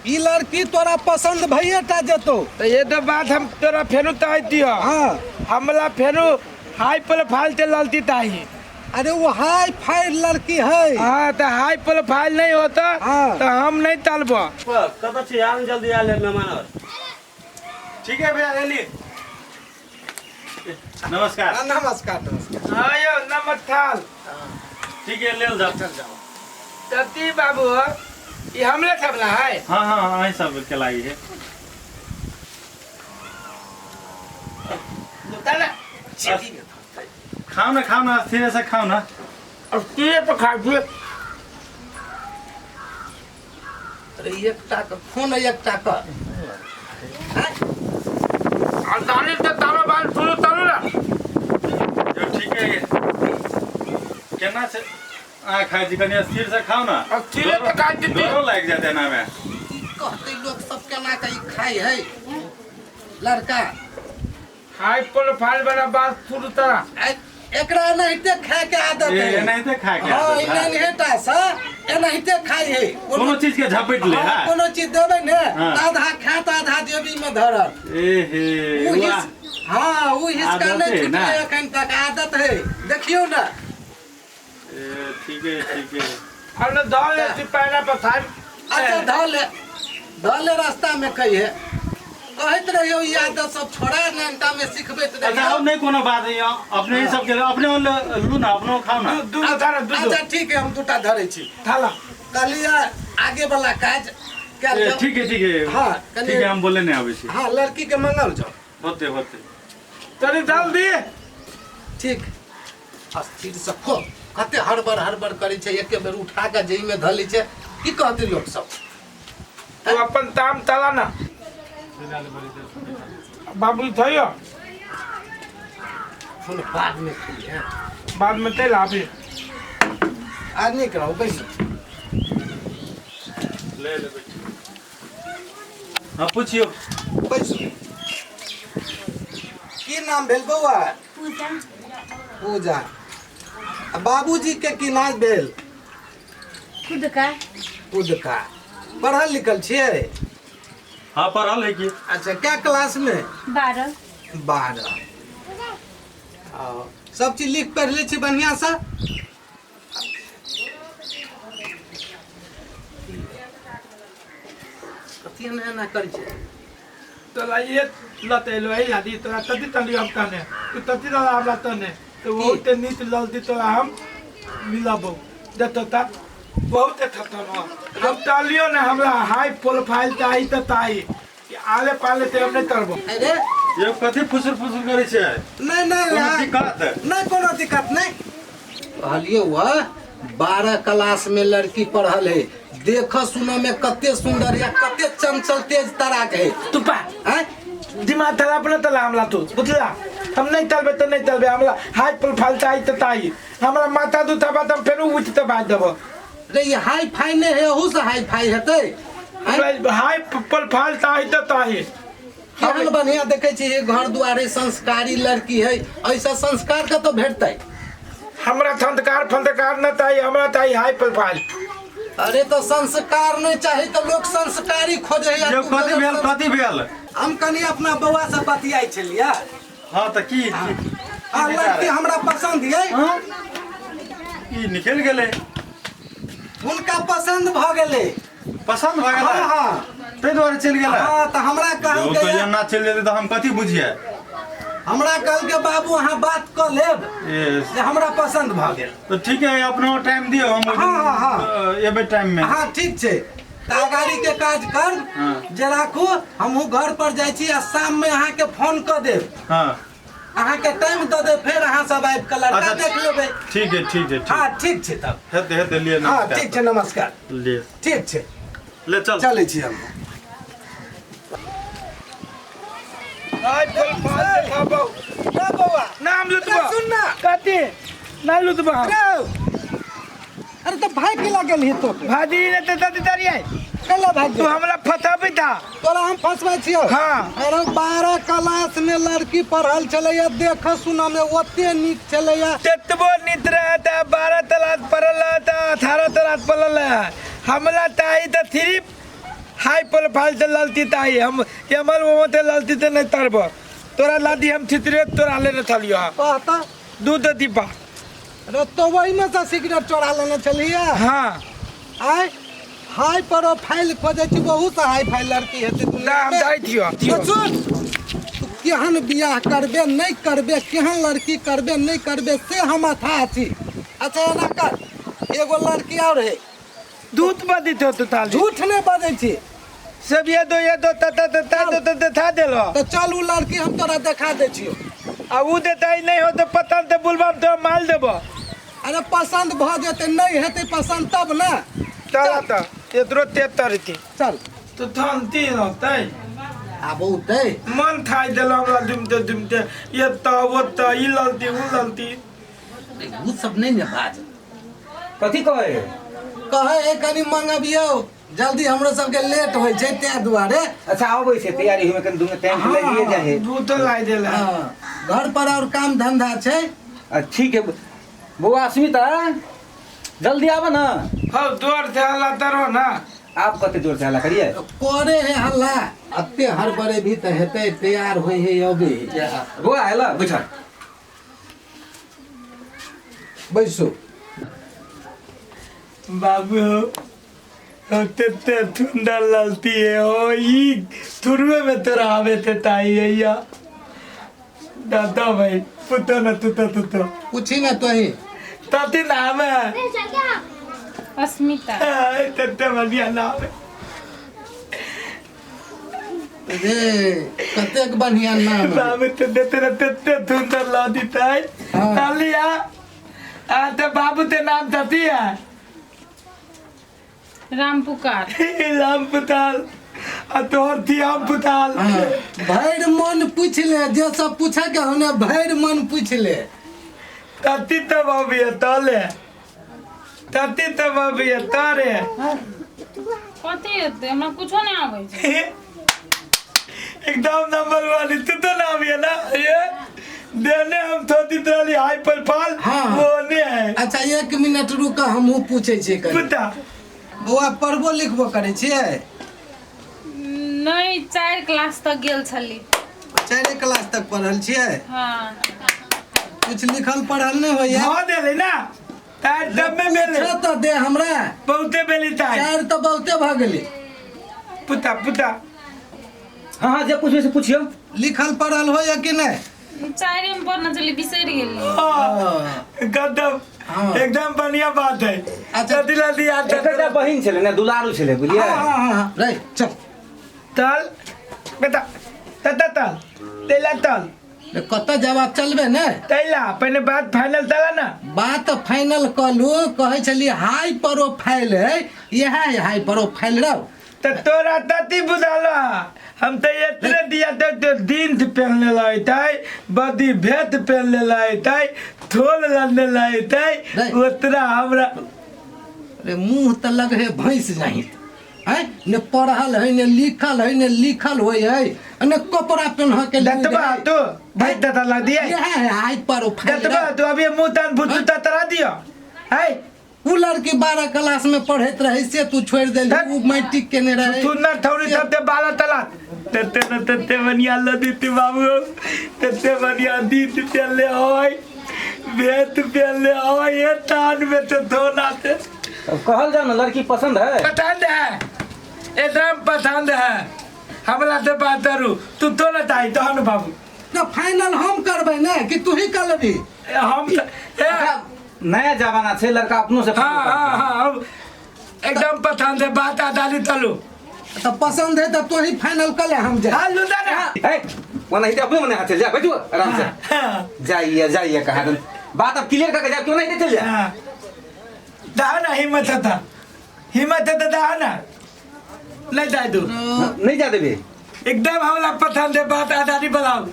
ई लड़की तोरा पसंद भइए टा जेतो। तो ये तो बात हम तोरा फेरू ताई दियो। हाँ। हमला फेरू हाई प्रोफाइल ते ललती ताही। अरे वो हाई फाई लड़की है। हाँ तो हाई प्रोफाइल नहीं होता। हाँ। तो हम नहीं तलबो। कतऽ छी? आन जल्दी आयल मेहमान और। ठीक है भैया, एली। नमस्कार। हाँ, नमस्कार नमस्कार। हाँ यो नमस्कार। ठीक है, लेल जाओ। तती बाबू ये हमले सबला है। हाँ हाँ हाँ सब के लागी है। ना खाओ ना, खाओ ना, स्थिर से खाओ ना। अब किए तो खा दिए। अरे एकटा के फोन है, एकटा के। और दाली तो तारो बाल सुनो तारो ना। जो ठीक है, केना से आ खाइ छी, कनी स्थिर से खाओ ना। अब स्थिरे तो खा दी। डरो लागि जाते ना में। की कहते लोग सब केना के ई खाइ है लड़का। हाई प्रोफाइल वाला बात शुरू तारा। एकरा एनाहिते खाए के आदत ए, है। एनाहिते खाए के हाँ, आदत है। एनाहिते से एनाहिते खाइ है। कोनो चीज के झपेट ले। हाँ, हाँ। कोनो चीज देबै ने हाँ। तऽ आधा खायत आधा जेबी में धरत। ए हे, उ वाह। हिस हाँ, उ हिसका आदत नहि है छुटलै ना। एखन तक, आदत है। देखियौ ना। ए, ठीक है ठीक है। हम लोग धो ले छी पैरा पर थाम। अच्छा धऽ ले, धऽ ले, रास्ता में कहिए कहैत रहियौ ई आदत सब छोड़ा नैनटा में सिखबैत अच्छा रहियौ। अब नहीं कोनो बात है, अपने ही सब के अपने लू ना, अपनो खाओ ना। दू दू धारा दू दू। अच्छा ठीक है, हम दूटा धरै छी। थाला। कहलियै आगे वाला काज कयल ए, जाउ। ठीक है ठीक है। हाँ, कनी- ठीक है, हम बोले नहीं आबै छी। हाँ, लड़की के मंगाओ जाओ। होते होते। तनी जल्दी। ठीक, स्थिर से खो। कते हड़बड़ हड़बड़ करै छै, एके बेर उठा के जेई में धऽ लै छै। की कहतै लोक सब? तू अपन ताम तला ना बाबू थयो। सुन बाद में खइहे। बाद में तेल आबी। आ नीक रहू बैसू। ले ले बैठ। हाँ पूछियो। बैसू। की नाम भेल बौआ? पूजा। पूजा। आ बाबूजी के की नाम भेल? खुदका। खुदका। पढ़ल लिखल छियै? हाँ पढ़ल है की। अच्छा, क्या क्लास में? 12। 12। सब चीज लिख पढ़ लै छी बढ़िया से? कथी एना एना करै छै? तोरा ये लतेलो है यादी तोरा तती तली हम कहने तू तती तला हमरा तने तो बहुत नीत ललती तोरा हम मिलाबो देतो ता बहुत थतन हो। हम तलियो ने हमरा हाई प्रोफाइल ताई त ताई आले पाले ते हम नहीं करबो। अरे ये कथी फुसुर फुसुर करै छै? नहीं नहीं, कोनो हाँ। दिक्कत? नहीं कोनो दिक्कत नहीं। कहलिए वह 12 क्लास में लड़की पढ़ल है, देख सुन में कते सुंदर या कते चंचल तेज तराक है। तू पा हैं? दिमाग तला अपना तला हमला तू बुझला। हम नहीं तलबे तो नहीं तलबे, हमला हाई प्रोफाइल ताई त ताई हमरा माथा दुखा बात हम फेरू उठ त बाज देबो। रे ये हाई फाई नहीं है, ओहू से हाई फाई हेतै। हैं? हाई प्रोफाइल ताई त ताई केहन बढ़िया देखे छी घर दुआरे संस्कारी लड़की है, ऐसा संस्कार कतौ भेटतै? हमरा संस्कार फंदकार न ताई, हमरा ताई हाई प्रोफाइल। अरे तो संस्कार नहीं चाही तो लोग संस्कारी खोजे है। यो कथी भेल, कथी भेल? हम कनी अपना बौआ से बतियाई छलियै। हाँ तो की, हाँ, लड़की हमरा पसंद ये। हाँ? ई निकल गेलै। हुनका पसंद भ गेलै। पसंद भ गेलै? हाँ, हाँ। ताहि दुआरे चलि गेलै? हाँ, तो हमरा कहलकै तो एना चलि जेतै तऽ हम कथी बुझियै? हमरा कहलकै बाबू अहाँ बात कऽ लेब ए, जे हमरा पसंद भ गेल। तो ठीक है, अपनो टाइम दियौ, हम ओहि दिन, हाँ, हाँ, हाँ। एबै टाइम में। हाँ ठीक छै, तऽ अगाड़ी के काज कर हाँ। जे राखू, हमहूँ घर पर जाइ छी आ शाम में अहाँके फोन कऽ देब। हाँ। अहाँके टाइम दऽ देब, फेर अहाँ सब आबि कऽ लड़का अच्छा, देख लेबै। ठीक है ठीक है, ठीक। हाँ ठीक छै तब। हेतै हेतै, लिए हाँ नमस्कार। ठीक छै, नमस्कार। लिए। ठीक छै, ले चल। चलै छी हम। हाई प्रोफाइल देखाबो। ना बौआ। ना हम लुटबो। सुन ना। कथी? ना लुटबो हम। अरे तो भाई के लागल ही तो। भाजी ने तो तती तारी आई। कैला भाग तू हमरा फसाबी था। तोरा हम फसबै छियौ। हाँ। अरे 12 क्लास में लड़की पढ़ल छलैया, देख सुन में ओते नीक छलैया। ततबो नीत रहे त 12 क्लास पढ़ल रहे त 18 क्लास पढ़ल रहे। हमरा ताई त 3 हाई प्रोफाइल से ललती ताई हम एमर वो ते ललती ते नहीं तरब तोरा लादी हम थितरे तोरा लेने छलियो हाँ कहता दूध दीपा अरे तो वही में से सिगरेट चोरा लेने छलिए हाँ आय हाई प्रोफाइल खोजै छी बहुत हाई फाई लड़की हेतै ना दुनिया हम में। जाइ छियो तो सुन तू केहन बियाह करबे नहीं करबे केहन लड़की करबे नहीं करबे से हम अथा छी। अच्छा एना कर एगो लड़की और है दूध बदी तो तू ताली झूठ नहीं बजै छी सब ये दो ता ता ता दो ता था देलो तो चल उ लड़की हम तोरा देखा दै छियो। आ उ देतै नहीं हो तो पता ते बुलबम तो माल देबो। अरे पसंद भ जेतै नहीं हेतै पसंद तब ना। चल त एतरो ते तरती चल तो थनती रहतै आब औतै मन थाइ देलो हमरा दुमते दुमते ये त वो त ई ललती उ ललती उ सब नहीं ने बाज कथी कहे कहे है कनी मंगबियो जल्दी हमरो सबके लेट होइ छै तें दुआरे। अच्छा आबै छै तैयारी होइमे कनि दुनू टाइम लागिए जाइ है। दूध तो लाई देला। हाँ, घर पर और काम धंधा छै। ठीक है बौआ अस्मिता जल्दी आब ना। हाँ जोर से हल्ला तरो ना। आप कते जोर से हल्ला करिए करे है हल्ला अते हड़बड़े भी त हेतै तैयार होइ है अबे। बौआ हेला बैठ बैसू बाबू तेते सुंदर ललती है ओ ई थुरवे में तोरा आवे थे ताई है या दादा भाई पुतो न तुतो तुतो पूछी ना तोही ताती नाम है अस्मिता। तेते बढ़िया नाम है रे कतेक बढ़िया नाम है। बाबू तो देते न तेते सुंदर ललती ताई तालिया आ ते बाबू ते नाम ताती है राम पुकार। राम पुताल आ तोहर थी हम पुताल। भरि मन पूछ ले जे सब पूछे के होने भरि मन पूछ ले। तती तो बाबू तले तती तो बाबू तारे कथी हेतै हमरा कुछो नहीं आबै छै। एकदम नंबर वाली तू तो नाम है ना ये देने हम थोड़ी तरह हाई पर पाल। हाँ। वो नहीं है। अच्छा एक मिनट रुक हमहूँ पूछे छियै कनी। पुता बौआ पढ़बो लिखबो करै छियै? नहीं 4 क्लास तक गेल छली। 4 क्लास तक पढ़ल छियै? हाँ। कुछ लिखल पढ़ल नहीं होइया? हाँ देले ना तार दब में मिले तो दे हमरा बहुते बेली तार 4 तो बहुते भ गेली। पुता पुता हाँ हाँ जे पूछबे से पूछियो। लिखल पढ़ल होइया कि नहीं? 4 में पढ़ना चली बिसरि गेली। गदब हाँ। एकदम बढ़िया बात है। अच्छा दिला दिया एकटा बहिन छलै ने दुलारू छलै बुझलियै। हाँ हाँ हाँ रे चल चल बेटा तता तल तैला तल कत जवाब चलबे ने तैला पहले बात फाइनल तला ना। बात फाइनल कलू कहै छली हाई प्रोफाइल है यह है हाई प्रोफाइल रहो त तोरा तती बुझालो हम तो इतने दिया तो दिन पहनले लाइतै बदी भेद पहनले लाइतै थोल लड़ने लाइतै उतना हमरा। अरे मुँह त लग है भैंस जाहित है ने पढ़ल है ने लिखल है ने लिखल होय है ने कपड़ा पहन के दतबा तो भाई दता लग दिया यह है हाई प्रोफाइल दतबा तो अभी मुँह तान भुतु तरा दियो है। उ लड़की 12 क्लास में पढ़ैत रहे से तू छोड़ देली उ मैट्रिक केने रहे तू न थौरी तब ते बाला तला तेते न तेते बढ़िया लदीती बाबू तेते बढ़िया दीत पेले होय भेत पेले होय ये तान में तो धोना ते। अब कहल जाओ ना लड़की पसंद है? पसंद है एकदम पसंद है हमरा से बात करू तू तो न ताई तो हम बाबू तो फाइनल हम करबै ने कि तू ही कर लेबी? हम नया जमाना छै लड़का अपनो से। हाँ हाँ हाँ एकदम पसंद है बात आदाली तलू तो पसंद है तो तू ही फाइनल कर ले हम जाए। हाँ लुदा ना ए ओना ही अपने मने हाथ चल जा बैठो आराम से। जाइए जाइए कहा बात अब क्लियर करके जा क्यों नहीं चल जा। दा ना हिम्मत था हिम्मत है तो दा ना नहीं जाए दू नहीं जा देबे एकदम हमरा पसंद है बात आदाली बनाओ।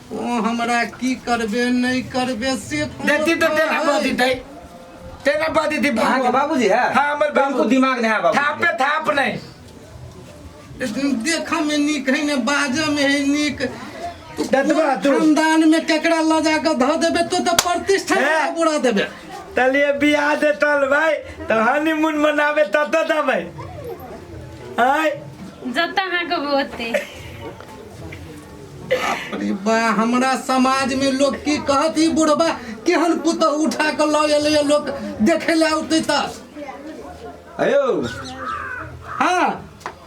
ओ हमरा की करबे नहीं करबे से देती तो तेना बादी थी तेना बादी थी अहाँ के बाबूजी है। हाँ हमर बाबू दिमाग नहीं है बाबू थाप पे थाप नहीं देखा में नीक है ने बाजा में है नीक दतबा तू खानदान में केकरा ल जाके धऽ देबे तो तो प्रतिष्ठा बुरा देबे। तलिए बियाह दे तल भाई तो हनीमून मनावे तत देबै आय जतऽ अहाँ कहबै ओते। अरे बा, हमरा समाज में लोग की कहत, ई बुढ़बा केहन पुतहु उठा के लऽ एलै, लोग देखे ले औतै तऽ। अयो हाँ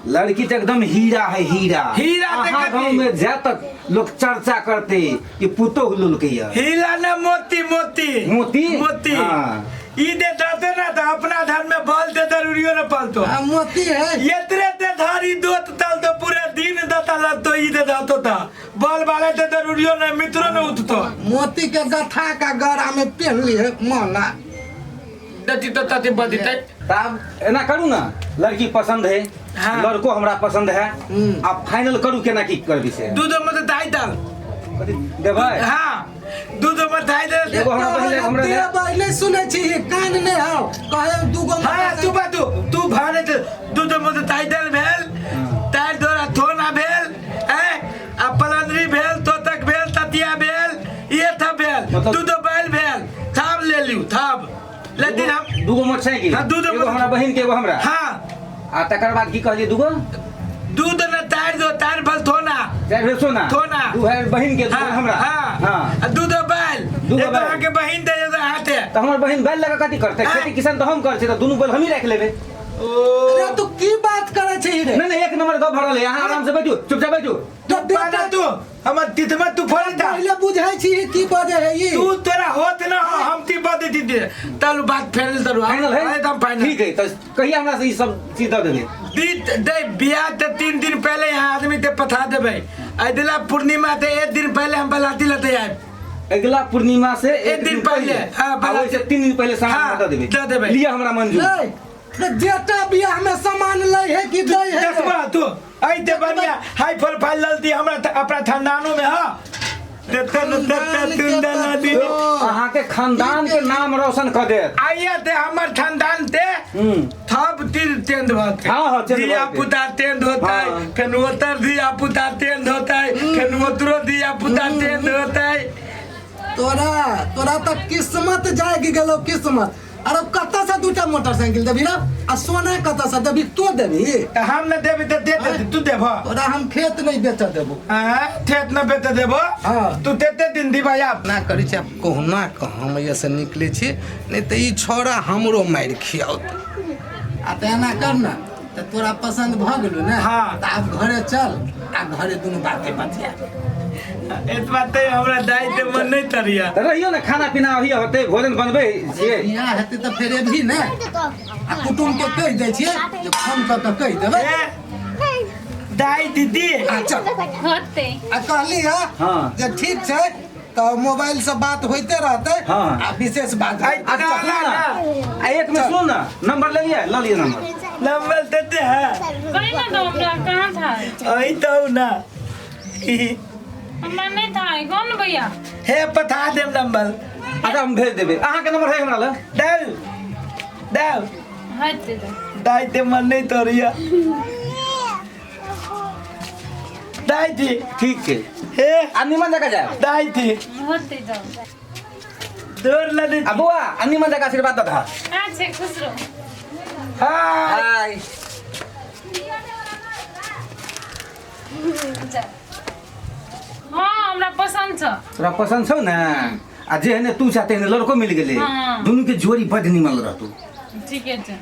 लड़की तो एकदम हीरा है, हीरा। हीरा ते अहाँ कथी? गाँव में जा तक लोग चर्चा करते कि पुतोह लुलके है। हीरा ने मोती, मोती मोती? मोती। हाँ। ई दे दाते ना तो अपना धन में बल दे जरूरियो न पलतो। आ, मोती है। एतरे ते धारी दोत तल तो पूरे दिन दता लत तो ई दे दातो ता बल वाले ते जरूरियो न मित्रो न उठतो। मोती के गथा का गरा में पहन ली है माला। दती तो तती बदीते। तब एना करू ना, लड़की पसंद है, हाँ। लड़को हमरा पसंद है, हम्म। अब फाइनल करू केना की करबी से। दूध मत दाई दाल। कथी देबै? हाँ दूध मत दाई दे। एगो हमरा पहिले हमरा ले। देबै नहीं सुनै छी, कान नहीं हाव कहे दूगो। हाँ तू बा तू तू भाने दे। दूध मत दाई दाल भेल, तार दोरा थोना भेल, ए आ पलंदरी भेल, तोतक भेल, ततिया भेल, ये था भेल, मतलब- दूध बैल भेल, थाब ले लियू, थाब ले दिन हम दूगो मोटरसाइकिल। हाँ, दूगो एगो मोटर- हमरा बहिन के, एगो हमरा। हाँ। आ तकर बाद की कहलिए दूगो? दूध न तार दो, तार भल थोना। चारि भेल सोना। सोना। दू भाई बहिन के, दू हाँ, हमरा। हाँ। हाँ। आ दूध बैल। दूगो एक बैल। अहाँके बहिन दे दे हाथे। तऽ हमर बहिन बैल लगा कथी करतै? हाँ। खेती किसान तऽ हम करै छी, तऽ दुनू बैल हमही राखि लेबै। ओ अरे तू की बात करै छी रे? नहीं नहीं, एक नंबर गप भरल है, अहाँ आराम से बैठू, चुपचाप बैठू। तो पाना तू हमर तिथमा तू फोड़ दा। पहिले बुझै छी की बजे है ई। तू तोरा होत ना हो, हम ती बदे दी दे तलु बात फेरल तलु। फाइनल है, एकदम फाइनल। ठीक है, तो कहिया हमरा से ई सब चीज दऽ देबै? दी दे बियाह ते 3 दिन पहले यहाँ आदमी ते पठा देबै। अगला पूर्णिमा ते 1 दिन पहले हम बलाती लते आए। अगला पूर्णिमा से एक दिन पहले, हाँ, आ ओहिसे 3 दिन पहले सामान हाँ, दऽ देबै। दऽ देबै। लिअ हमरा मंजूर। ले, रे जेटा बियाह में सामान लै है कि दै है? देखबा तू ऐते बढ़िया हाई फल फाइल ललती हमरा अपना खानदानो में। हाँ देते न देते तुम दला दी। अहाँ के खानदान के नाम रोशन कऽ देत। आइया ते हमर खानदान ते थब तीर तेंद भते। हाँ, हाँ, तेंद दिया भते। पुता तेंद होता है, हाँ। फेन ओतर दिया पुता तेंद होता है, फेन ओतरो दिया पुता तेंद होता है। तोरा तोरा तऽ किस्मत जागि गेलो, किस्मत। अरे कतऽ से दूटा मोटरसाइकिल देबही रे? आ सोना कतऽ से देबही? तो देबही? तऽ हम न देबी तऽ दे देती, तू देबह। तोरा हम खेत नहीं बेचऽ देबो। आँय, खेत न बेच देबो? हाँ। तू देते दिन दिबा आब। ना करै छी, आब कहुना कऽ हम एहिसँ निकलै छी, नहीं तऽ ई छौड़ा हमरो मारि खियाओत। आ तऽ एना कर ने, तऽ तोरा पसन्द भऽ गेलौ ने? हाँ। तऽ आब घरे चल, आ घरे दुनू बाते बतिया। एतबा ते हमरा दाइ के मन नहीं तरिया। तऽ रहियौ ने, खाना पीना अही होतै, भोजन बनबै छियै। बियाह हेतै तऽ फेर एबही ने? आ कुटुम्ब के कहि दै छियै जे फोन कऽ के कहि देबै। ए, दाइ दीदी। आ चल। होतै। आ कहली है हाँ। जे ठीक छै तऽ मोबाइल से बात होइते रहतै। हाँ। आ विशेष बात। आइ अच्छा ना, सुन ना, ना, ना। आ एक मिनट सुन ना, नंबर ले लिअ, लऽ लिअ नंबर। नंबर देते हैं। कही ना तो हमरा कहाँ था? अही तो ना। हमरा नहीं था, कौन भैया? हे पठा देम नंबर। अच्छा हम भेज देबै, अहाँके नंबर है हमरा लग। दाउ दाउ। हेतै तऽ। दाइ ते मन नहीं तोरिया। दाइ थी। ठीक छै। हे आ निमन जगह जायब। दाइ थी। होतै जाउ। दौड़ लदी। आ बौआ, आ निमन जगह आशीर्वाद दऽ दह। अच्छा खुश रहो। हाय। हाय। जा। हाँ हमरा पसंद छ। तोरा पसंद छौ ने? आ जेहने तू चाहते लड़को मिल गेलै। हाँ। दुनू के जोड़ी बड निमन रहतौ। ठीके छै।